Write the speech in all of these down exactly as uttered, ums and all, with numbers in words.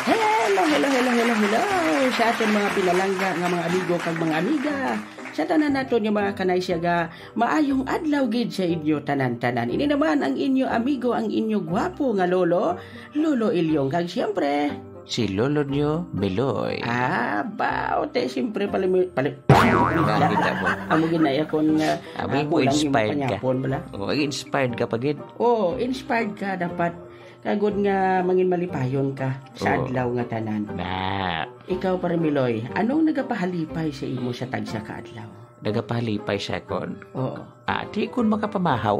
Hello, hello, hello, hello, hello sa aton mga pinalangga nga mga amigo kag mga amiga. Sa tanan naton nga mga kanay siya ga, maayong adlaw gid sa inyo tanan-tanan. Ini naman ang inyo amigo, ang inyo gwapo nga lolo, Lolo Ilyong. Kag siyempre, si Lolo nyo, Beloy. Ah, ba, ote, siyempre, pala mo, pala, Bakit ako? Amo ginaya kon nga, Abi ah, mo, kulang yung inspired ka. Panyapon, bala. Oh, inspired ka pa gid. Oh, inspired ka dapat. Kagod nga mangin malipayon ka sa Oo. Adlaw nga tanan. Na. Ikaw, Pare Miloy, anong nagapahalipay sa imo sa tagsa ka adlaw? Nagapahalipay sa akon? Oo. Ah, di kun makapamahaw.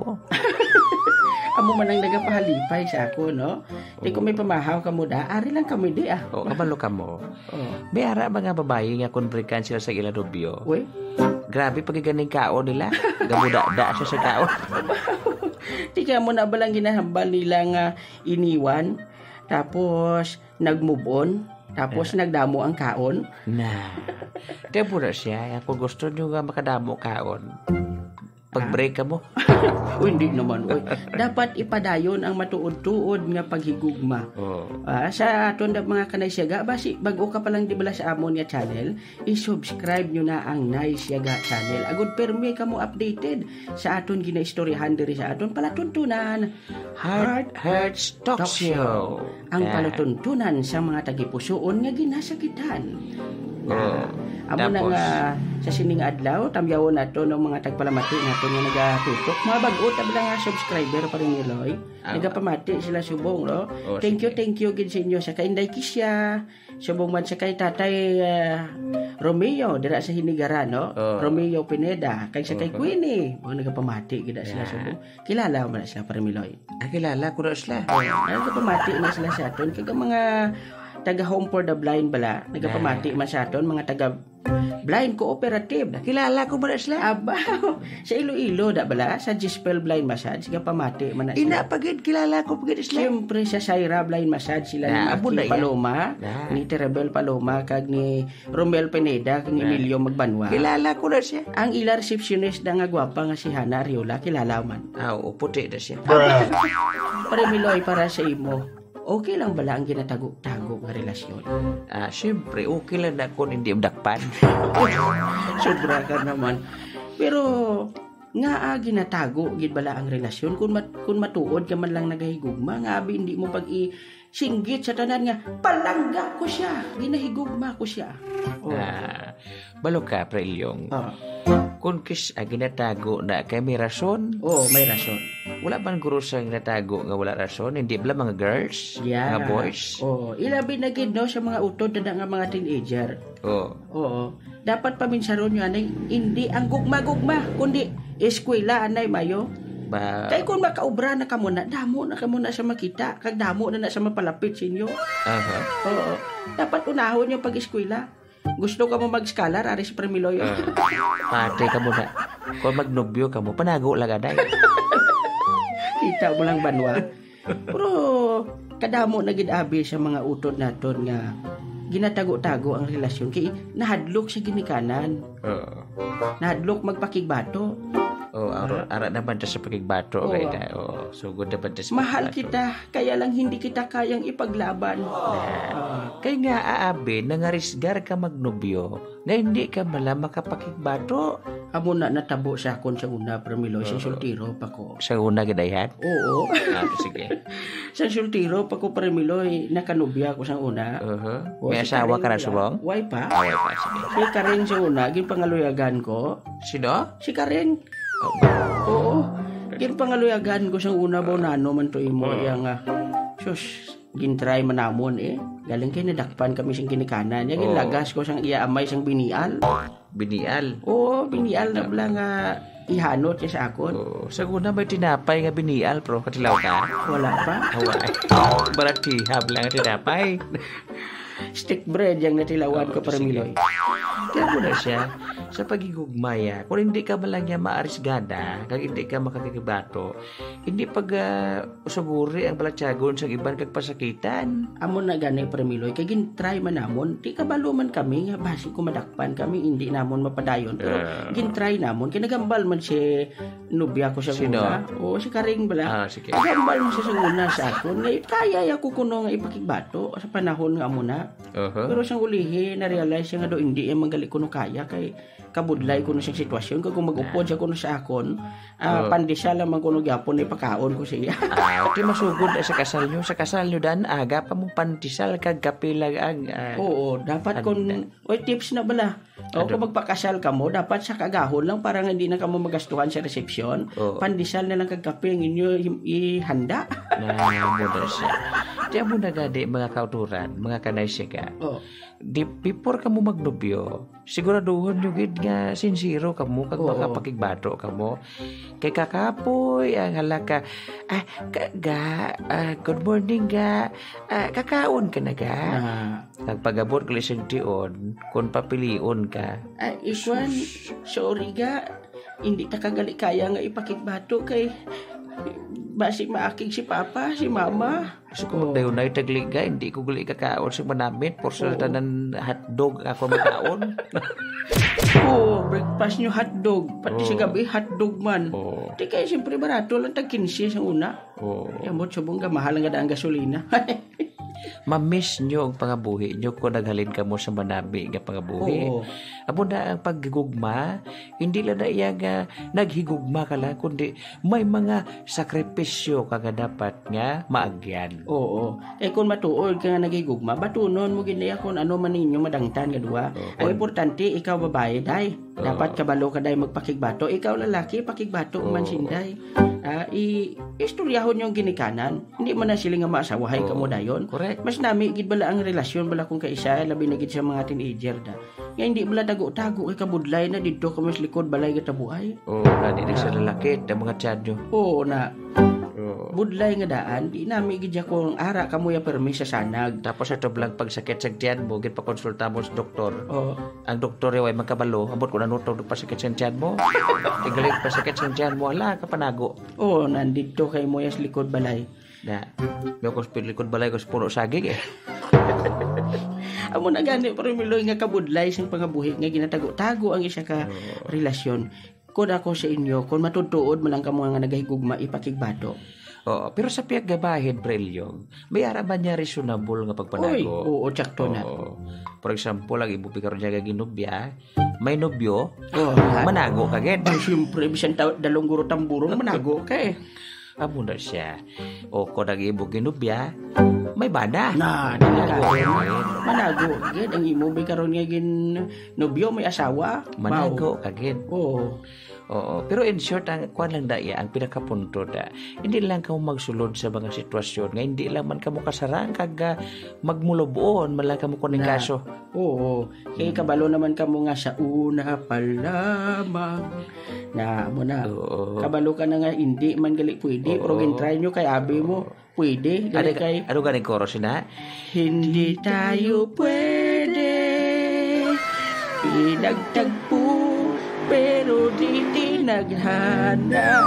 Amo man ang nagapahalipay sa ako, no? Di ko Oo. May pamahaw kamo da, ari lang kamo di, ah. O, kabalo kamo. Oo. May ara mga babayi nga kun breakan sila sa ila nobyo. Uy? Grabe pagiganing kaon nila. Gamudada siya sa kaon. Di kaya mo na balang ginahambal nila nga iniwan, tapos nag-move on, tapos Ah. Nagdamo ang kaon. Na. Kaya po na siya, kung gusto nyo nga makadamo kaon, pag-break ka mo. O, hindi naman, oy. Dapat ipadayon ang matuod-tuod nga paghigugma. Oo. Ah, sa aton na mga kanay siyaga, basi bago ka pa lang di bala sa amon nga channel, i-subscribe nyo na ang Nay Siyaga channel. Agud permi ka mo updated sa aton ginaistoryahan diri sa aton palatuntunan. Heart Heart Hurts Talk Talk Show. Show. Ang Ah. Palatuntunan sa mga tagipusoon nga ginasakitan. Oh, amo na tapos? Nga sa sining adlaw, tamyawon nato ng mga tagpalamati nato nga nagatutok. Mga bag-o ta bala nga subscriber, Pare Miloy. Ah. Nagapamati sila subong, no? Oh, Thank you, sige. Thank you gid sa inyo. Sa kay Inday Kisha, subong man sa kay Tatay, ah, Romeo, dira sa Hinigaran, no? Oh. Romeo Pineda, kay sa kay Oh. Queenie. Oh, nagapamati gid sila Yeah. subong. Kilala mo na sila, Pare Miloy? Ah, kilala ko na sila. Ay, nagapamati na sila sa aton. Kag ang mga taga Home for the Blind bala, nagapamati Ah. man sa aton, mga taga Blind Cooperative. Kilala ko ba na sila? Aba, sa Iloilo da bala, sa Gispel Blind Massage, nagapamati man na sila. Ina pa gid, kilala ko pa gid sila. Siyempre, sa Saira Blind Massage, sila Ah, ni amo Maki na yan. Paloma, Ah. ni Terabel Paloma, kag ni Romel Pineda, kag ni Ah. Emilio Magbanwa. Kilala ko na siya. Ang ila receptionist na nga gwapa nga si Hana Ariola, kilala man. Ah, oo, puti na siya. Pare Miloy, para sa imo, okay lang bala ang ginatago-tago nga relasyon? Ah, siyempre, okay lang na kung hindi madakpan. Sobra ka naman. Pero, nga, ah, ginatago gid bala ang relasyon? Kung mat-, kung matuod ka man lang nagahigugma, nga abi hindi mo pag-i-, singgit sa tanan nga, "Palangga ko siya, ginahigugma ko siya." Oh. Ah, balo ka, Pre Ilyong. Ah. Kung kis-, ah, ginatago na kay may rason. Oo, may rason. Wala man guro sa ginatago nga wala rason. Hindi bala mga girls, Yeah. mga boys? Oo. Ilabi na gid, no, sa mga utod na nga mga teenager. Oo. Oo. Dapat paminsaron nyo, anay, hindi ang gugma-gugma, kundi eskwela, anay, mayo. Ba- Kay kung makaobra na kamo na, damo na kamo na sa makita, kag damo na na sa mapalapit sa inyo. Aha. Oo. Dapat unahon yung pag-eskwela. Gusto ka mo mag-scholar, ari si Premiloy? Ah, pati ka muna. Kung magnobyo ka mo, panago lang, anay. Kita mo lang, banwa. Pero kadamo na gid abi sa mga utod naton nga ginatago-tago ang relasyon kay nahadlok sa ginikanan. Oo. Nahadlok magpakigbato. Oo, ara, Ah. ara naman ta sa pakigbato, Oo. Kay na, oo, sugod naman ta sa Mahal pakigbato. Kita, kaya lang hindi kita kayang ipaglaban. Ah. Ah. Kay nga, aabi, nangarisgar ka magnobyo, nga hindi ka bala makapakigbato. Amo na natabo sa akon sa una, Premiloy, sa Oo. Soltero pa ko. Sa una, gid, ayhan? Oo. Ah, sige. Sa soltero pa ko, Premiloy, nakanobya ko sa una. Uh-huh. O, May si asawa Karen ka na, bala. Subong? Way pa. Ah, way pa, sige. Si Karen sa una, ginpangaluyagan ko. Sino? Si Karen. Oh. Oo. Ginpangaluyagan ko sa una, ba, nano man to imo, Oh. iya nga. Sus, gintry man namon, eh. Galing kay nadakpan kami sing ginikanan. Yang Oh. Lagas ko sang iya amay sang binial. Binial? Oo, binial na bala nga ihanot niya sa akon. Oo. Sa una may tinapay nga binial, pero katilaw ka? Wala pa. Awa, ay. Baratihab lang ang tinapay. Stick bread yang natilawan Oo, ko, Pare sige. Miloy. Kaya mo na siya, sa paghigugmaya, kung hindi ka man lang niya maarisgada, kag hindi ka makakigbato, hindi pag, ah, usuguri ang balatyagon sang iban kag pasakitan. Amo na gani, Pare Miloy, kay gin-try man namon, di kabalo man kami nga basi kung madakpan kami, hindi namon mapadayon. Pero Ah. gin-try namon, kay nagambal man si nobya ko sa Sino? una. Oo, si Karing bala. Ah, sige. Nagambal man siya sa una sa akon, nga kaya ya ko kuno nga ipakigbato sa panahon nga amo na. Uh-huh. Pero sang ulihi, na-realize siya nga do hindi iya manggali kuno kaya, kay kabudlay kuno siyang sitwasyon. Kag kung mag-upod siya kuno sa akon, ah, Oh. pandesal lamang kuno gyapon na ipakaon ko siya. Ah, okay, masugod na sa kasal nyo. Sa kasal nyo, dan, aga pa mo pandesal kag kape lang ang, ah, Oo, dapat kun, handa. Oy, tips na bala. O, Ano? kung magpakasal ka mo, dapat sa kagahon lang para nga hindi na kamo magastuhan sa resepsyon. Oo. Pandesal na lang kag kape ang inyo i-, ihanda. Na, amo na siya. Di amo na gani, mga kauturan, mga kanay siga. Oh. Di, before kamo magnobyo, siguraduhon nyo gid nga sincero kamo kag Oo. makapakigbato kamo. Kay kakapoy ang halaka, "Ah, ka, ga, ah, good morning, ga. Ah, kakaon ka na, ga?" Ah. Kag pag-abot ko lisang tion, kung papilion ka. Ah, ikwan, Sus. sorry, ga. Hindi ta kagali kaya nga ipakigbato kay basi maakig si Papa, si Mama. So, kung Oh. magdayunay tagli ka, hindi ko gali kakaon sa manamit, por sa Oh. tanan hotdog ako makaon. Oo, breakfast nyo hotdog, pati sa Oh. gabi hotdog man. Oh. Di kay siyempre barato lang, tag kinse sa una. Oh. Yamot subong ka, mahal nga daan gasolina. Ma-miss nyo ang pangabuhi nyo kung naghalin kamo sa manami nga pangabuhi. Oo. Amo na ang paghigugma, hindi lang na iya nga naghigugma ka lang, kundi may mga sakripisyo ka nga dapat nga maagyan. Oo. Eh, kung matuod ka nga naghigugma, batunon mo gid niya kung ano man ninyo madangtan nga duha. Oo. Ang importante, ikaw babae, day. Oo. Dapat kabalo ka, day, magpakigbato. Ikaw lalaki, pakigbato man, Oo. Sinday. Ah, i-, istoryahon niyo ang ginikanan. Hindi man na sila nga maasawahay Oo. kamo dayon. Correct. Mas nami gid bala ang relasyon bala kung kaisa, labi na gid sa mga teenager da. Nga hindi bala tago-tago kay kabudlay na didto kamo sa likod balay gatabuay. Oo, na, di sa Ah. lalaki, ang mga tiyan nyo. Oo na. Oo. Budlay nga daan, di nami gid ya kung ara kamo ya permi sa sanag. Tapos ito bala ang pagsakit sa tiyan mo, ginpakonsulta mo sa doktor. Oo. Ang doktor ya way magkabalo, ambot kung ano to pasakit sa tiyan mo. Igaling pasakit sa tiyan mo, ala, kapanago. Oo, nandito kay mo ya sa likod balay. Na, may ako sa likod balay ko sa puno saging eh. Amo na gani, Pare Miloy, nga kabudlay sang pangabuhi nga ginatago-tago ang isa ka Oo. relasyon. Kod ako sa inyo, kung matutuod man lang kamo nga nagahigugma, ipakigbato. Oo, pero sa pihak nga bahin, Pre Ilyong, may ara man niya reasonable nga Oy, pagpanago. Oo, tsakto na. Oo. For example, ang imo pikaron niya nga ginobya, may nobyo, Oo, ha? manago ka gid. Ay, siyempre, bisan ta-, dalong guro tamburong, manago ka eh. Amo na siya. O kung ang imo ginobya, may bana. Na, Manago delikado. ka gid. Manago gid. Ang imo may karon nga gin-, nobyo, may asawa. Manago Wow. ka gid. Oo. Oo. Pero in short, ang kuwan lang da iya, ang pinakapunto da. Hindi lang kamo magsulod sa mga sitwasyon nga hindi lang man kamo kasarang kag, ah, magmulubon, man lang kamo kuning Na. kaso. Oo. Kay Mm. kabalo naman kamo nga sa una pa lamang. Na, amo na. Oo. Kabalo ka na nga, hindi man gali pwede, Oo. pero gin-try nyo kay abi mo, Oo. pwede. Gali Ano, kay ano ganing chorus na? Hindi tayo pwede pinagtagpo, pero di tinaghana.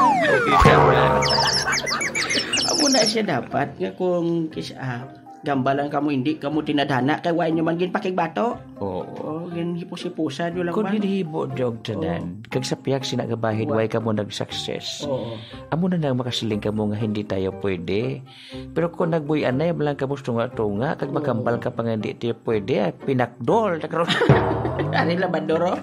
Amo na siya dapat nga kung kis-, ah, Gambalan kamo, hindi kamo tinadhana kay way nyo man ginpakigbato. Oo. O, ginhipos-hipusan nyo lang Kung man. ginhibo nyo ang tanan, Oo. kag sa pihak sina nga bahin, Wa- way kamo nag-success. Oo. Amo na nang makasiling kamo nga hindi tayo pwede. Pero kung nagbuy-anay man lang kamo sa tunga-tunga, kag Oo. magambal ka pa nga hindi tayo pwede, ah, pinakdol, takro. Ari labador, oh.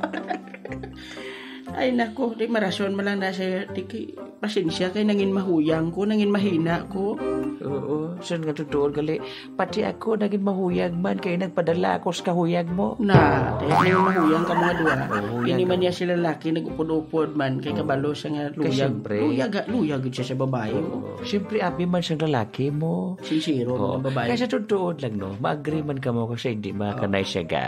Ay, nako, di marason man lang na siya, tiki. Pasensya kay nangin mahuyang ko, nangin mahina ko. Oo, sun nga totoo gali. Pati ako nagin mahuyang man kay nagpadala ako sa kahuyang mo. Na, kay nangin mahuyang ka mga duha. Oo, Ini yan. man niya sila laki nag-upod-upod man kay Oo. kabalo siya nga Kay luyag. siyempre. Luyag, luyag gid siya sa babae. Oo. Siyempre, abi man siyang lalaki mo. Sincero Oo. man ang babae. Kaya sa totoo lang, no, ma-agree man kamo kasi hindi Oo. makanay siya ga.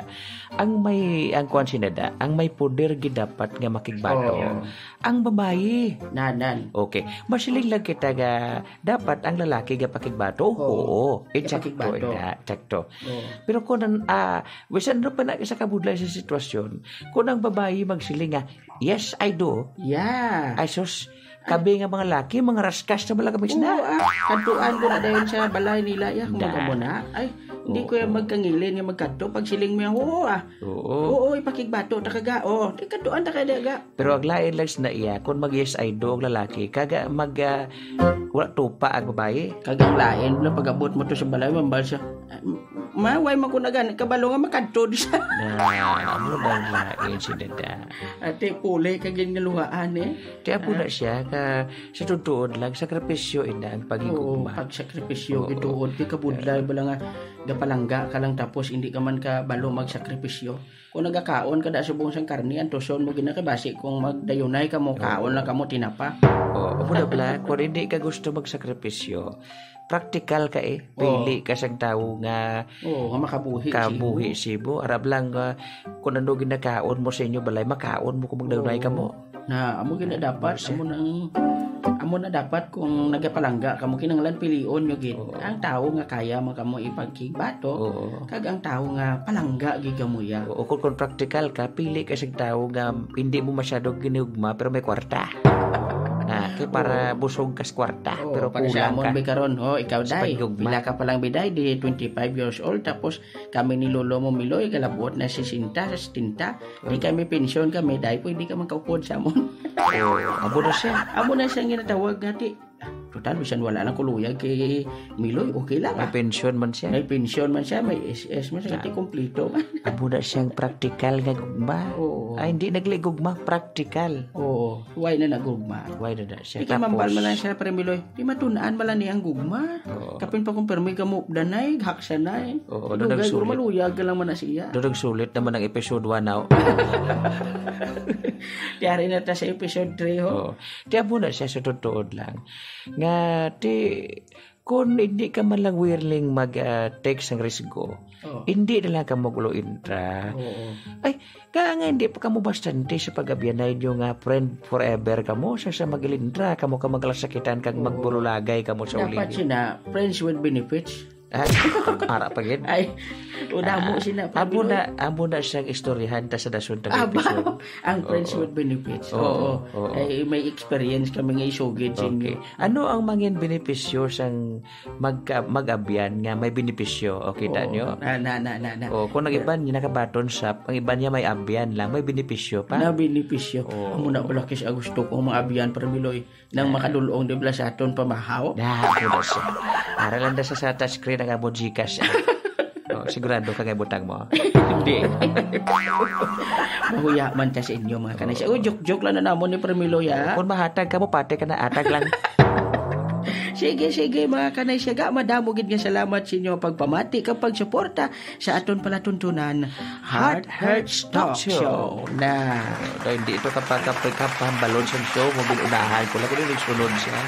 Ang may, ang kuwan sinada, ang may poder gid dapat nga makig- Bato. Oo. Ang babayi. Nanan. Okay. Masiling lang kita nga dapat ang lalaki gapakigbato. Oo. Oo. Ipakigbato. Insakto, ina. Sakto. Oo. Pero kung ang, ah, bisan ano pa na isa kabudlay sa sitwasyon, kung ang babayi magsiling nga, "Yes, I do." Yeah. Ay, sus, kami nga mga laki, mga raskas na bala kami sina. Oo, ah. Kadtuan ko na dayon sa balay nila, ya, kung Da. Mag-amo na. Ay, hindi ko Oo. yan magkangilin nga magkadto. Pag siling mo yan, oo, ah. Oo. Oo, ipakigbato ta kaga. Oh, di kadtuan ta kaya ga. Pero ang lain lang sa iya, kung mag-yes I do ang lalaki, kaga mag, ah, wala tupa ang babayi. Kagang lain, na pag-abot mo to sa balay, mambal siya, "Ah, m-, ma, why mo ko na gani kabalo nga makadto di siya?" Na, amo na ang lain si dada. Ate, puli ka gid nga luhaan, eh. Kaya po Ah. na siya, ka, sa totoo lang, sakripisyo, ina, ang Oo, paghigugma. Pagsakripisyo, Oo. Gituod, kay kabudlay, bala nga, gapalangga ka lang, tapos hindi ka man kabalo magsakripisyo. Kung nagakaon ka da subong sang karne, antuson mo gina kay basi kung magdayunay ka mo, kaon Oo. lang ka mo tinapa. Oo, amo na bala, kung hindi ka gusto magsakripisyo, praktikal ka eh. Oo. Pili ka sang tawo nga Oo, nga makabuhi, kabuhi sibo. Sibo. Arab lang, ah, kung ano ginakaon mo sa inyo balay, makaon mo kung magdayunay ka mo. Oo. Na, amo gina dapat, Siya. amo nang, amo na dapat kung nagapalangga ka mo, kinahanglan pilion nyo gid. Oo. Ang tawo nga kaya man ka mo ipagkigbato, Oo. kag ang tawo nga palangga gid ka mo iya. Oo, kung, kung praktikal ka, pili ka sa tawo nga hindi mo masyado ginugma, pero may kwarta. Ah, kay para Oo. busog ka sa kwarta, Oo, pero para sa kulang amon ka. May karon, oh, ikaw, Sa day, pagigugma. Pila ka pa lang, biday, di twenty-five years old, tapos kami ni lolo mo, Miloy, kalabot na sesenta, setenta. Di kami pensyon kami, day, pwede ka magkaupod sa amon. Oh, amo na siya. Amo na siya ang ginatawag nga, ti, total, bisan wala lang kuluyag kay Miloy, okay lang, May ah. Pensyon man siya. May pensyon man siya, may S S man siya, Ah. ti, kompleto man. Amo na siyang praktikal nga gugma. Oo. Ay, hindi nagligugma, praktikal. Oo, why na nagugma? Why na na siya? Di kay mambal Tapos man lang siya, Pre Miloy. Di matun-an man lang ni ang gugma. Oo. Kapin pa kung permi ka mo, danay, haksanay. Oo, Dugay, nagsulit. Maluyag ka lang man na siya. Do nagsulit naman ang episode one now. Tiyari na ta sa episode three, ho. Oo. Di amo na siya sa totoo lang. Nga, ti, kung hindi ka man lang willing mag, ah, take sang risgo, Oo. hindi na lang ka magulo intra. Oo. Ay, kaya nga hindi pa ka mo bastante sa pag-abyanay nyo nga friend forever ka mo, sa, sa magilintra ka mo ka maglasakitan kag Oo. magbululagay ka mo sa Dapat ulihi. Sina, friends with benefits. Ah, ara pa gid. Ay, una mo Ah, sina, amo Pinoy. Na, amo na siyang istoryahan ta sa dason ta Aba, episode. Ang friends Oo. With benefits. Oo, Oo. oo. Ay, may experience kami nga isugid sa inyo. Okay. Ano ang mangin benepisyo sang magka-, mag-abyan nga may benepisyo? O, kita Oo. Nyo? Na, na, na, na, na. O, kung ang iban niya naka-button shop, ang iban niya may abyan lang, may benepisyo pa. Na benepisyo. Oo. Amo na pala kis gusto ko ang mga abyan, Pre Miloy. Nang Ah. makadulong di bala sa aton pamahaw? Na, ako na siya. Para lang na sa, sa touchscreen ang amo Gcash, ah. Oh, sigurado ka nga butang mo? Hindi. Mahuya man ta sa inyo, mga kanay siya. Oh, joke-joke lang na namon ni Premilo, ya. Kung mahatag ka mo, pati ka na, atag lang. Sige, sige, mga kanay siya. Ga, madamo gid nga salamat sa inyo pagpamati kag pagsuporta sa aton palatuntunan, Heart Hurts Talk Show. Na. Daw hindi ito kapag-, kapag-, kapahambalon sa show, mo ginunahan ko lang, kung nagsunod siya.